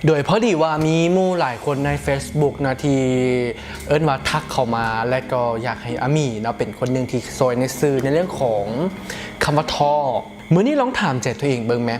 ໂດຍພໍດີວ່າມີໝູ່ຫຼາຍຄົນໃນເຟສບຸກເນາະ ທີ່ເອີ້ນວ່າທັກເຂົ້າມາ ແລະກໍຢາກໃຫ້ອາມີເນາະເປັນຄົນໜຶ່ງທີ່ຊ່ອຍໃນສື່ໃນເລື່ອງຂອງຄຳວ່າທໍ້. ມື້ນີ້ລອງຖາມໃຈຕົວເອງເບິ່ງແມ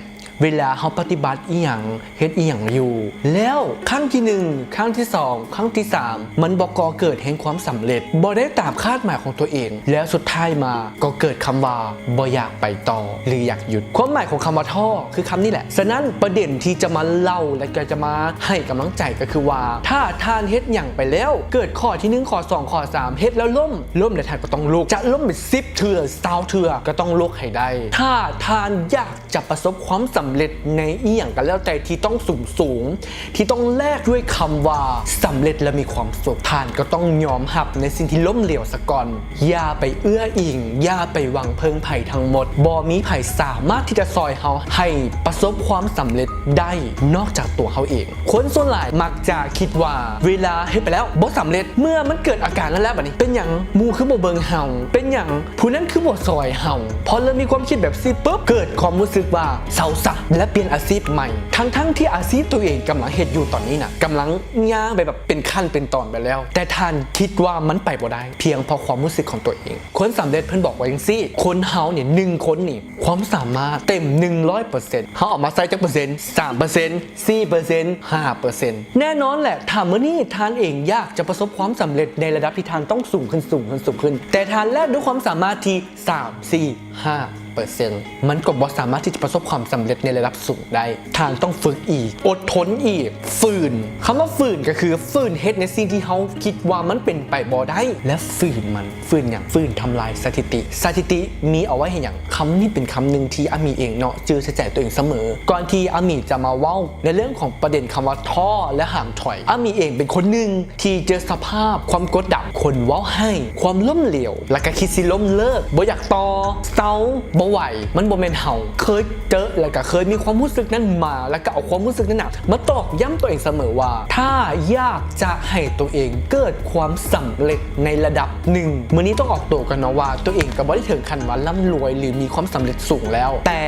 ເວລາເຮົາປະຕິບັດອີ່ຫຍັງ ເຮັດອີ່ຫຍັງຢູ່ ແລ້ວຄັ້ງທີໜຶ່ງ ຄັ້ງທີສອງ ຄັ້ງທີສາມ ມັນບໍ່ກໍ່ເກີດແຫ່ງຄວາມສຳເລັດ ບໍ່ໄດ້ຕາມຄາດໝາຍຂອງຕົວເອງ ແລ້ວສຸດທ້າຍມາກໍເກີດຄຳວ່າບໍ່ຢາກໄປຕໍ່ ຫຼື ຢາກຢຸດ. ຄວາມໝາຍຂອງຄຳວ່າທໍ້ຄືຄຳນີ້ແຫຼະ. ສະນັ້ນປະເດັນທີ່ຈະມາເລົ່າ ແລະກໍຈະມາໃຫ້ກຳລັງໃຈກໍຄືວ່າ ຖ້າທ່ານເຮັດຫຍັງໄປແລ້ວ ເກີດຂໍ້ທີໜຶ່ງ ຂໍ້ສອງ ຂໍ້ສາມ ເຮັດແລ້ວລົ້ມ ລົ້ມແລ້ວທ່ານກໍຕ້ອງລຸກ ຈະລົ້ມເປັນສິບເທື່ອ ຊາວເທື່ອ ກໍຕ້ອງລຸກໃຫ້ໄດ້. ຖ້າທ່ານຢາກ ຈະປະສົບຄວາມສຳເລັດໃນອີ່ຫຍັງກໍແລ້ວແຕ່ທີ່ຕ້ອງສູງໆ ທີ່ຕ້ອງແລກດ້ວຍຄຳວ່າສຳເລັດ ແລະ ມີຄວາມສຸກ, ທ່ານກໍຕ້ອງຍອມຮັບໃນສິ່ງທີ່ລົ້ມເຫຼວສາກ່ອນ. ຢ່າໄປເອື້ອອີງ, ຢ່າໄປຫວັງເພິ່ງໃຜທັງໝົດ. ບໍ່ມີໃຜສາມາດທີ່ຈະຊ່ອຍເຮົາໃຫ້ປະສົບຄວາມສຳເລັດໄດ້ນອກຈາກຕົວເຮົາເອງ. ຄົນສ່ວນຫຼາຍມັກຈະຄິດວ່າເວລາເຮັດໄປແລ້ວບໍ່ສຳເລັດ, ເມື່ອມັນເກີດອາການນັ້ນແລ້ວ ບາດນີ້ເປັນຫຍັງໝູ່ຄືບໍ່ເບິ່ງເຮົາ? ເປັນຫຍັງ ຜູ້ນັ້ນຄືບໍ່ຊ່ອຍເຮົາ? ພໍເລີ່ມມີຄວາມຄິດແບບຊີ້ປຶບ ເກີດຄວາມຮູ້ສຶກວ່າເຊົາຊະ ແລະ ປ່ຽນອາຊີບໃໝ່ ທັງໆທີ່ອາຊີບຕົວເອງກຳລັງເຮັດຢູ່ຕອນນີ້ນະ ກຳລັງຍ່າງໄປແບບເປັນຂັ້ນເປັນຕອນໄປແລ້ວ ແຕ່ທ່ານຄິດວ່າມັນໄປບໍ່ໄດ້ ພຽງເພາະຄວາມຮູ້ສຶກຂອງຕົວເອງ. ຄົນສຳເລັດເພິ່ນບອກວ່າຈັ່ງຊີ້ ຄົນເຮົານີ້ ໜຶ່ງຄົນນີ້ ຄວາມສາມາດເຕັມ ໜຶ່ງຮ້ອຍເປີເຊັນ ເຮົາເອົາມາໃຊ້ຈັກເປີເຊັນ? ສາມເປີເຊັນ ສີ່ເປີເຊັນ ຫ້າເປີເຊັນ. ແນ່ນອນແຫຼະ ຖ້າມື້ນີ້ທ່ານເອງຢາກຈະປະສົບຄວາມສຳເລັດໃນລະດັບທີ່ທ່ານຕ້ອງສູງຂຶ້ນ, ສູງຂຶ້ນ, ສູງຂຶ້ນ, ແຕ່ທ່ານແລກດ້ວຍຄວາມສາມາດທີ່ສາມ ສີ່ ຫ້າເປີເຊັນ ມັນກໍບໍ່ສາມາດທີ່ຈະປະສົບຄວາມສຳເລັດໃນລະດັບສູງໄດ້. ທ່ານຕ້ອງຝຶກອີກ, ອົດທົນອີກ, ຝືນ. ຄຳວ່າຝືນກໍຄືຝືນເຮັດໃນສິ່ງທີ່ເຮົາຄິດວ່າມັນເປັນໄປບໍ່ໄດ້ ແລະ ຝືນມັນ. ຝືນຫຍັງ? ຝືນທຳລາຍສະຖິຕິ. ສະຖິຕິມີເອົາໄວ້ເຮັດຫຍັງ? ຄຳນີ້ເປັນຄຳໜຶ່ງທີ່ອາມີເອງເນາະ ຈື່ໃສ່ໃຈຕົວເອງສະເໝີ. ກ່ອນທີ່ອາມີຈະມາເວົ້າໃນເລື່ອງຂອງປະເດັນຄຳວ່າທໍ້ ແລະ ຫາມຖອຍ, ອາມີເອງເປັນຄົນໜຶ່ງທີ່ເຈີສະພາບຄວາມກົດດັນ, ຄົນເວົ້າຮ້າຍ, ຄວາມລົ້ມເຫຼວ, ແລ້ວກໍຄິດຊິລົ້ມເລີກ, ບໍ່ຢາກຕໍ່, ເຊົາ, ບໍ່ໄຫວ. ມັນບໍ່ແມ່ນເຮົາ. ເຄີຍເຈີ ແລ້ວກໍເຄີຍມີຄວາມຮູ້ສຶກນັ້ນມາ, ແລ້ວກໍເອົາຄວາມຮູ້ສຶກນັ້ນນະ ມາຕອກຢ້ຳຕົວເອງສະເໝີວ່າ ຖ້າຢາກຈະໃຫ້ຕົວເອງເກີດຄວາມສຳເລັດໃນລະດັບໜຶ່ງ, ມື້ນີ້ຕ້ອງອອກໂຕກ່ອນເນາະວ່າ ຕົວເອງກໍບໍ່ໄດ້ເຖິງຂັ້ນວ່າລ່ຳລວຍ ຫຼື ມີຄວາມສຳເລັດສູງແລ້ວ, ແຕ່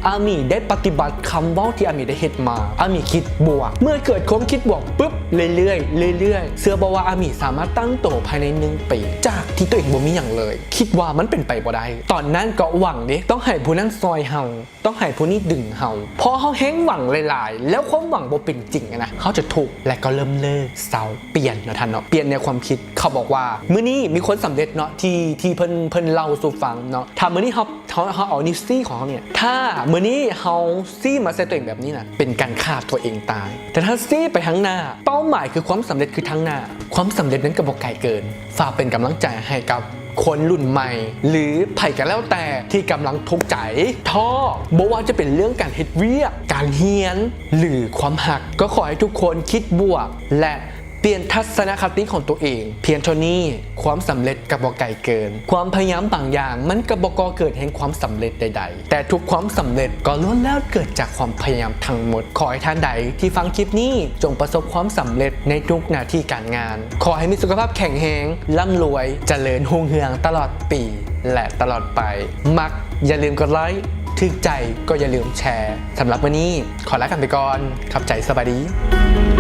ອາມີໄດ້ປະຕິບັດຄຳເວົ້າທີ່ອາມີໄດ້ເຮັດມາ. ອາມີຄິດບວກ. ເມື່ອເກີດຄວາມຄິດບວກປຶບ ເລື້ອຍໆ ເລື້ອຍໆ ເຊື່ອບໍ່ວ່າອາມີສາມາດຕັ້ງໂຕພາຍໃນໜຶ່ງປີ ຈາກທີ່ຕົວເອງບໍ່ມີຫຍັງເລີຍ. ຄິດວ່າມັນເປັນໄປບໍ່ໄດ້. ຕອນນັ້ນກໍຫວັງເດ້ ຕ້ອງໃຫ້ຜູ້ນັ້ນຊ່ອຍເຮົາ. ຕ້ອງໃຫ້ຜູ້ນີ້ດຶງເຮົາ. ພໍເຮົາແຮງຫວັງຫຼາຍໆ ແລ້ວຄວາມຫວັງບໍ່ເປັນຈິງນະ ເຮົາຈະທຸກ ແລະ ກໍເລີ່ມເລີກ, ເຊົາ, ປ່ຽນເນາະທ່ານເນາະ. ປ່ຽນແນວຄວາມຄິດ. ເຂົາບອກວ່າ ມື້ນີ້ມີຄົນສຳເລັດເນາະ ທີ່ ທີ່ເພິ່ນ ເພິ່ນເລົ່າສູ່ຟັງເນາະ, ຖ້າມື້ນີ້ເຮົາ ເຮົາ ເຮົາເອົານິ້ວຊີ້ຂອງເຮົານີ້ ຖ້າມື້ນີ້ເຮົາຊີ້ມາໃສ່ຕົວເອງແບບນີ້ນະ ເປັນການຂ້າຕົວເອງຕາຍ. ແຕ່ຖ້າຊີ້ໄປທາງໜ້າ ເປົ້າໝາຍຄືຄວາມສຳເລັດຄືທາງໜ້າ. ຄວາມສຳເລັດນັ້ນກໍບໍ່ໄກເກີນ. ຝາກເປັນກຳລັງໃຈໃຫ້ກັບຄົນລຸ້ນໃໝ່ ຫຼື ໃຜກໍແລ້ວແຕ່ທີ່ກຳລັງທຸກໃຈ, ທໍ້, ບໍ່ວ່າຈະເປັນເລື່ອງການເຮັດວຽກ, ການຮຽນ ຫຼື ຄວາມຮັກ, ກໍຂໍໃຫ້ທຸກຄົນຄິດບວກ ແລະ ປ່ຽນທັດສະນະຄະຕິຂອງຕົວເອງ. ພຽງເທົ່ານີ້, ຄວາມສຳເລັດກໍບໍ່ໄກເກີນ. ຄວາມພະຍາຍາມບາງຢ່າງ ມັນກໍບໍ່ກໍ່ເກີດແຫ່ງຄວາມສຳເລັດໃດໆ. ແຕ່ທຸກຄວາມສຳເລັດກໍລ້ວນແລ້ວເກີດຈາກຄວາມພະຍາຍາມທັງໝົດ. ຂໍໃຫ້ທ່ານໃດທີ່ຟັງຄລິບນີ້ ຈົ່ງປະສົບຄວາມສຳເລັດໃນທຸກໜ້າທີ່ການງານ. ຂໍໃຫ້ມີສຸຂະພາບແຂງແຮງ, ລ່ຳລວຍ, ຈະເລີນຮຸ່ງເຮືອງຕະຫຼອດປີ ແລະ ຕະຫຼອດໄປ. ມັກຢ່າລືມກົດໄລ, ຖືກໃຈກໍຢ່າລືມແຊ. ສຳລັບມື້ນີ້ ຂໍລາກັນໄປກ່ອນ. ຂອບໃຈ, ສະບາຍດີ.